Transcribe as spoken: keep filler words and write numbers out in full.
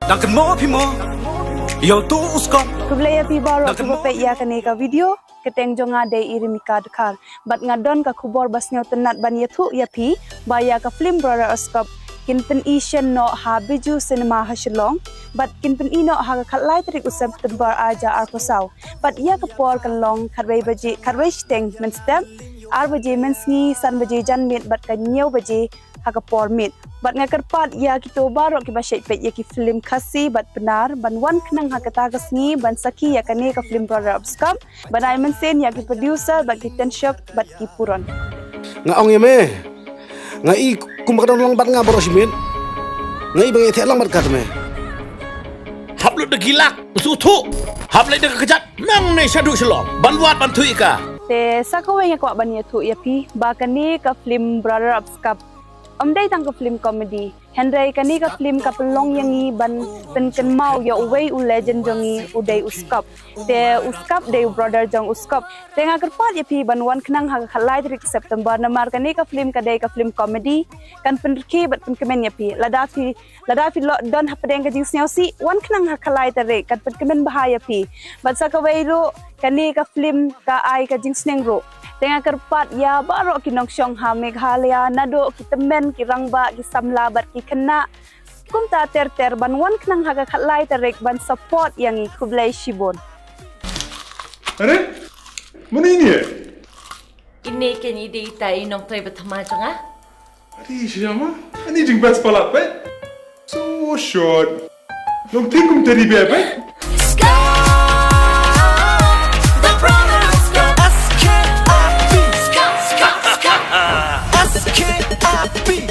Dang kynmaw phi mo? Ïa uto u skop. Khublei ïa phi baroh kiba peit ïa kane ka video. Kyrteng jong nga dei i Rimika Dkhar. Bad nga don ka khubor ba sngewtynnat ban ïathuh ïa phi ba ïa ka film Brother of Skop kin pyni shen noh ha Bijou Cinema ha Shillong. Bad kin pyni noh ha ka khatlai tarik u September ar hajar arphew saw. Bad ïa ka por kan long khatwei baje, khatwei shiteng mynstep, ar baje mynsngi, san baje janmiet bad ka hynñiew baje ha ka por miet. Bad nga kyrpad ïa kito baroh kiba shait peit ïa ki film Khasi bad Pnar ban wan khnang ha kata ka sngi ban sakhi ïa kane ka film Brother of Skop. Ban ai mynsiem ïa ki producer bad ki tynshop bad ki puron. Nga ong ïa me, nga i kumba ka dang long bad nga baroh shi miet. Nga i ba nga ïateh lang bad ka te me. Hap lut da ki lak, u sngewthuh. Hap leit da ka kjat nangne shaduh sha lok ban wad ban thuh ïa ka. Te sa kawei nga kwah ban ïathuh ïa phi ba kane ka film Brother of Skop ym dei tang ka film comedy. Hynrei kane ka film ka pynlong ïa ngi ban pynkynmaw ïa uwei u legend jong ngi, u dei u Skop. Te u Skop dei u brother jong u Skop. Te nga kyrpad ïa phi ban wan khnang ha ka khatlai tarik September, namar kane ka film ka dei ka film comedy. Kan pynrkhie bad pynkmen ïa phi. Lada phi, lada phi lo don hapdeng ka jingsngewsih, wan khnang ha khatlai tarik, kan pynkmen bha ïa phi. Bad sa kawei ruh, kane ka film ka ai ka jingsneng ruh. Te nga kyrpad ïa baroh ki nongshong ha Meghalaya, naduh ki tymmen, ki rangbah, ki samla bad ki khynnah, kumta ter ter, ban wan khnang ha ka khatlai tarik ban support ïa ngi. Khublei shibun. Are? Mano ine? Ine keiñ i dei ita i nongtrei ba thymmai jong nga. Are, shisha ma? Ani jingbit palat, peit. So short. Nongtrei kum teddy bear, peit. Skop, the brother of Skop. S K I P. Skop, Skop, Skop. S K I P.